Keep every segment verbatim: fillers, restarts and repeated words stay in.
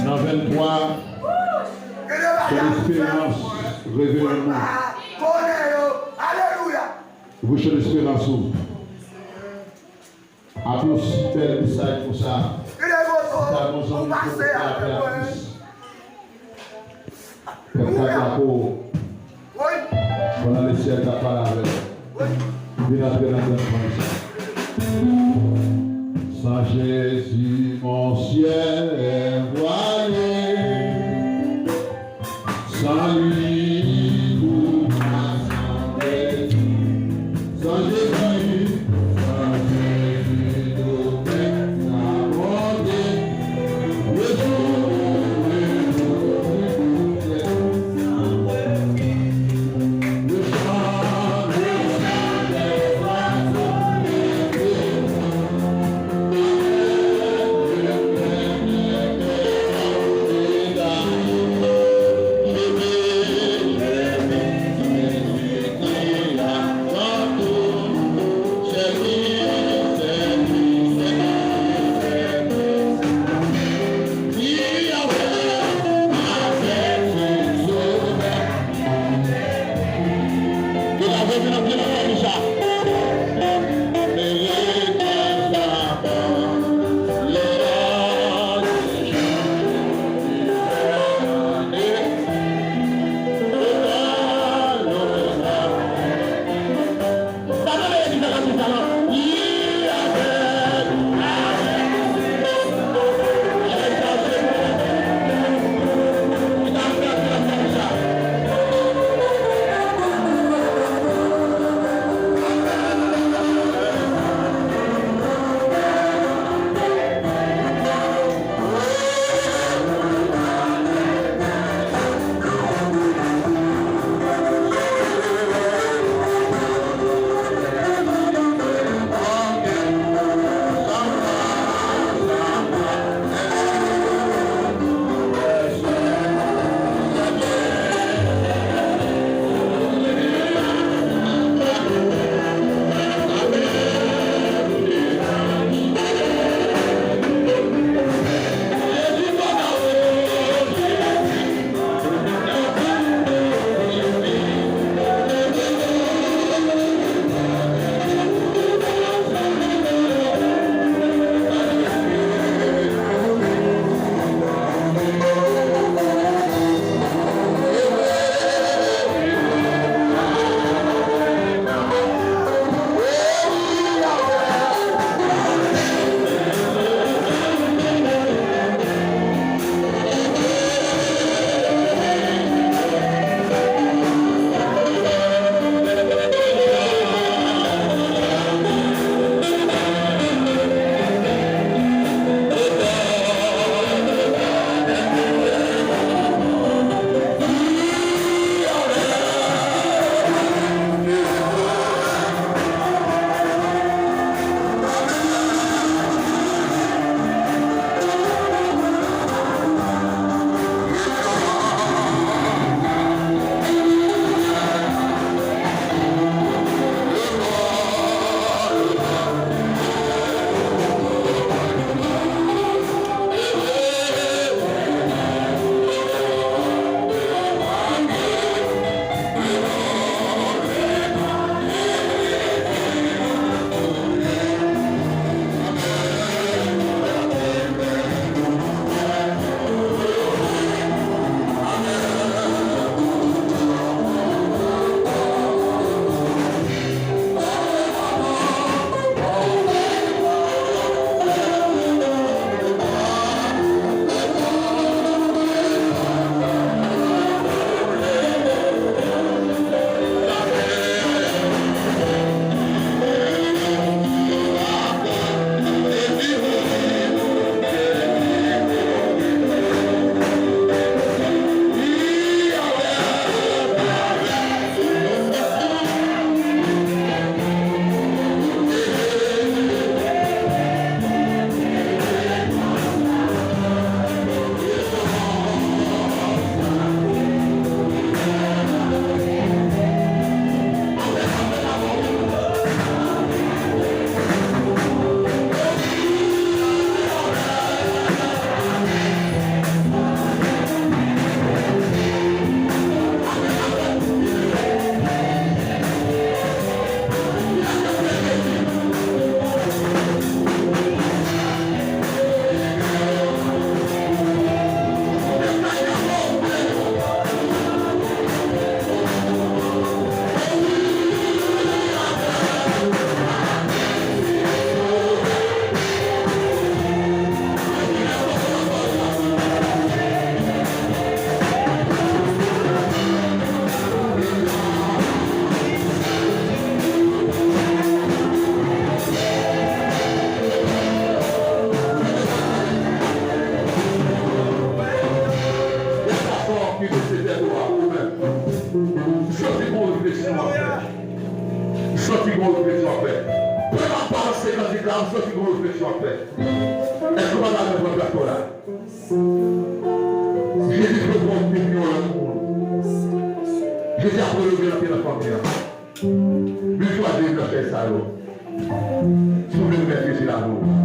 Nan venntwa, se lesperans reveran nou. Voye lesperans ou. Apre yon si bèl mesaj konsa, si ta gon zanmi pou nou frape a plis, pèp Kadapo, pandan lesyèl t ap pale avè l, vin antre nan grann fanmi sa. San Jezi, mon syèl vwale. Sans lui, tout m'a semblé. Sans Jésus, sans Jésus, tout est abandonné. Le jour où le jour du ciel, le chant, le chant des oiseaux, les Èske w ap fè? Èske w pa ta renmen pran plas pa w la? Jezi pran pòz pou yon lòt moun. Jezi ap rele w vin antre nan fanmi an. Vin chwazi youn nan sèy sa yo. Si w vle remèt Jezi lavi w.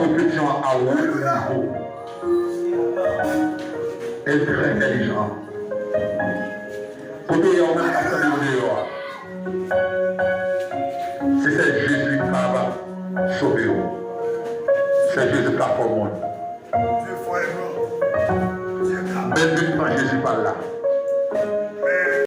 Pwofesyon an a wo nivo. E l trè entèlijan. Kote w ye a, ou menm k ap tande m deyò a, se sèl Jezi k kapab sove w. Sèl Jezi k ka fè w bon. Bèl vin pran Jezi pa l la.